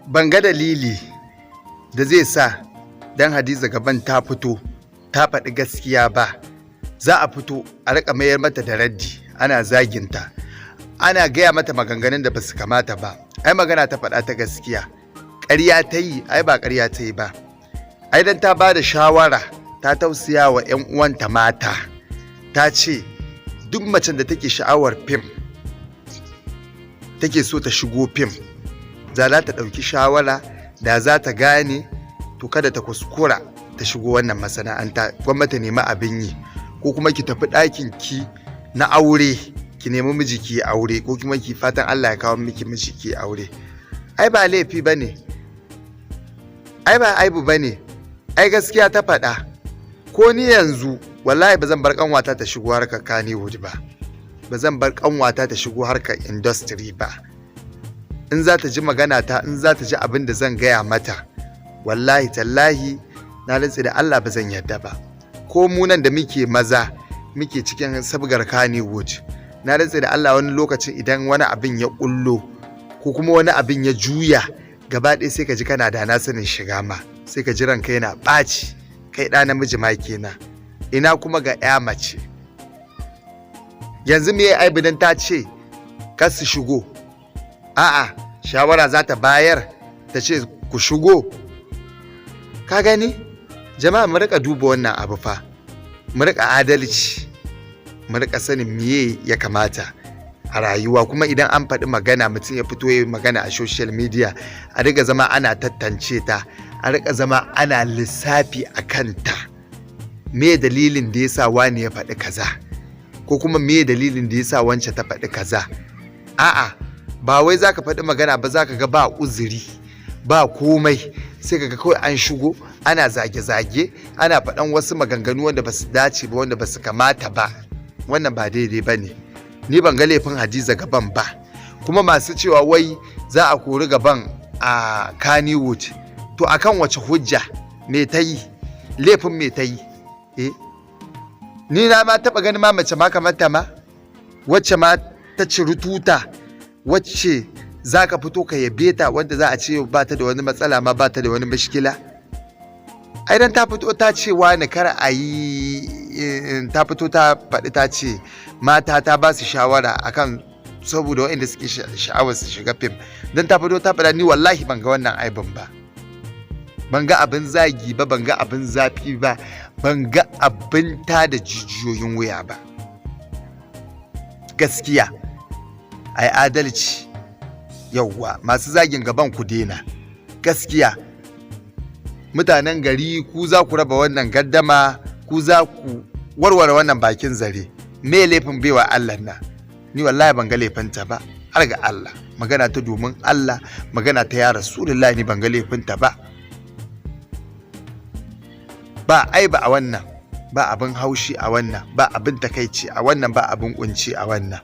Ban ga dalili da zai sa dan Hadiza Gabon ta fito ta faɗi gaskiya ba, za a fito a riƙa mayar mata da raddi, ana zaginta, ana gaya mata maganganun da ba su kamata ba. Ai magana ta faɗa ta gaskiya. Ƙarya ta yi? Ai ba ƙarya ta yi ba. Ai dan ta ba da shawara, ta tausaya wa 'yan uwanta mata, ta ce duk macen da take sha'awar fim, take so ta shigo fim, za ta ɗauki shawara da za ta gane, to kada ta kuskura ta shigo wannan masana'anta. Gwamnati nemi abin yi, ko kuma ki tafi ɗakin ki na aure, ki nemi miji ki aure, ko kuma ki fatan Allah ya kawo miki miji ki aure. Ai ba laifi ba ne, ai ba aibu ba ne, ai gaskiya ta faɗa. Ko ni yanzu, wallahi ba zan bar kanwata ta shigo harkar Kannywood ba, ba zan bar kanwata ta shigo harkar industry ba. In za ta ji magana ta, in za ta ji abin da zan gaya mata, wallahi tallahi, na rantse da Allah ba zan yarda ba. Ko mu nan da muke maza, muke cikin sabgar Kannywood, na rantse da Allah, wani lokacin idan wani abin ya kullo ko kuma wani abin ya juya gaba ɗaya, sai ka ji kana da na sanin shiga ma, sai ka ji ranka yana ɓaci. Kai ɗa namiji ma kenan, ina kuma ga 'ya mace? Yanzu me aibu dan ta ce kar su shigo? A'a, shawara za ta bayar, ta ce ku shigo. Ka gani? Jama'a, mu rika duba wannan abu fa, mu rika adalci, mu rika sanin miye ya kamata a rayuwa. Kuma idan an faɗi magana, mutum ya fito ya yi magana a social media, a riga zama ana tantance ta, a rika zama ana lissafi a kanta. Me dalilin da ya sa wani ya faɗi kaza, ko kuma me dalilin da ya sa wance ta faɗi kaza? A'a, ba wai zaka faɗi magana ba, zaka ga ba uzuri ba komai, sai kaga kawai an shigo ana zage-zage, ana faɗan wasu maganganu wanda ba su dace ba, wanda ba su kamata ba. Wannan ba daidai ba ne. Ni ban ga laifin Hadiza Gabon ba. Kuma masu cewa wai za a kori Gabon a Kannywood, to akan wace hujja? Me ta yi? Laifin me ta yi? Eh, ni na ma taɓa ganin ma mace ma kamar ta ma, wacce ma ta ciri tuta, wacce za ka fito ka yabe ta, wanda za a ce ba ta da wani matsala ma, ba ta da wani mashkila? Ai dan ta fito ta ce wani kar a yi, ta fito ta faɗi, ta ce mata, ta ba su shawara akan saboda waɗanda suke sha'awar su shiga fim, dan ta fito ta faɗa, ni wallahi ban ga wannan aibin ba, ban ga abin zagi ba, ban ga abin zafi ba, ban ga abin ta da jijiyoyin wuya ba. Gaskiya, ai adalci. Yauwa, masu zagin Gabon, ku dena. Gaskiya, mutanen gari, ku za ku raba wannan gaddama, ku za ku warware wannan bakin zare. Me laifin baiwar Allah na? Ni wallahi ban ga laifinta ba, har ga Allah. Magana ta domin Allah, magana ta ya Rasulullahi, ni ban ga laifinta ba. Ba aiba a wannan, ba abin haushi a wannan, ba abin takaici a wannan, ba abin kunci a wannan.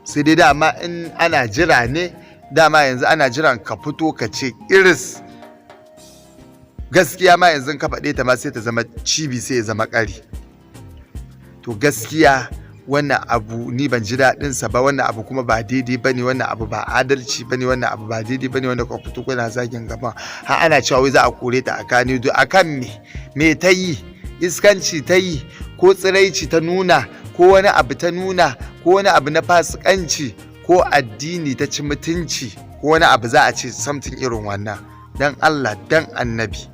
Sai dai dama in ana jira ne, dama yanzu ana jiran ka fito ka ce iris gaskiya ma. Yanzu ka faɗe ta ma, sai ta zama cibi, sai ya zama ƙari. To gaskiya, wannan abu ni ban ji daɗinsa ba. Wannan abu kuma ba daidai ba ne, wannan abu ba adalci ba ne, wannan abu ba daidai ba ne. Wanda ka fito kuna zagin Gabon, har ana cewa wai za a kore ta a Kannywood, a kan me? Me ta yi? Iskanci ta yi, ko tsiraici ta nuna, ko wani abu ta nuna, ko wani abu na fasikanci, ko addini ta ci mutunci, ko wani abu za a ce something irin wannan? Dan Allah, dan Annabi,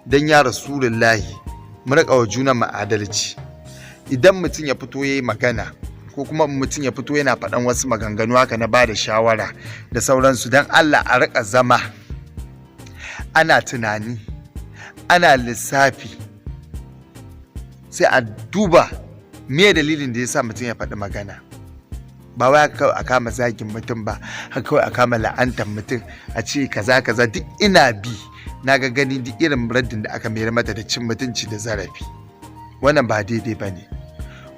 dan ya Rasulullahi, mu riƙa wa juna mu adalci. Idan mutum ya fito ya yi magana, ko kuma mutum ya fito yana faɗan wasu maganganu haka na bada shawara da sauransu, don Allah a riƙa zama ana tunani, ana lissafi, sai a duba me dalilin da ya sa mutum ya faɗi magana. Ba wai haka kawai a kama zagin mutum ba, haka kawai a kama la'antar mutum, a ce kaza kaza. Duk ina bi na ga gani, duk irin raddin da aka mayar mata da cin mutunci da zarafi. Wannan ba daidai ba ne,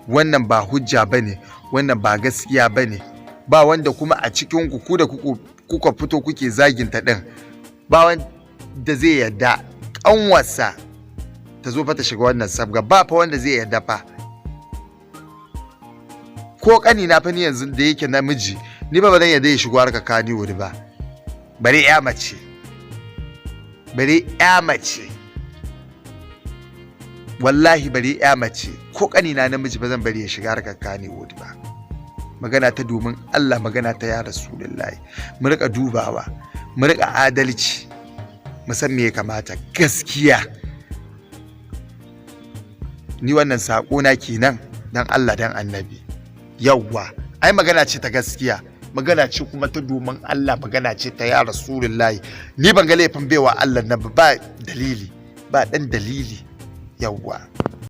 wannan ba hujja ba ne, wannan ba gaskiya ba ne. Ba wanda kuma a cikin ku da kuka fito kuke zaginta ɗin, ba wanda zai yarda ƙanwarsa ta zo fa ta shiga wannan sabga. Ba fa wanda zai yarda fa. Ko ƙani na fa, ni yanzu da yake namiji, ni ba zan yarda ya shigo harkar Kannywood ba. Bare ya mace, bare ya mace, wallahi bare ya mace. Ko kanina namiji ba zan bari ya shiga harkar Kannywood ba. Magana ta domin Allah, magana ta ya Rasulullahi, mu rika dubawa, mu rika adalci, mu san me ya kamata. Gaskiya ni wannan saƙo na kenan, dan Allah dan Annabi. Yawwa, ai magana ce ta gaskiya, magana ce kuma ta domin Allah, magana ce ta ya Rasulullahi. Ni ban ga laifin baiwa Allah na ba, dalili ba dan dalili. Yawwa.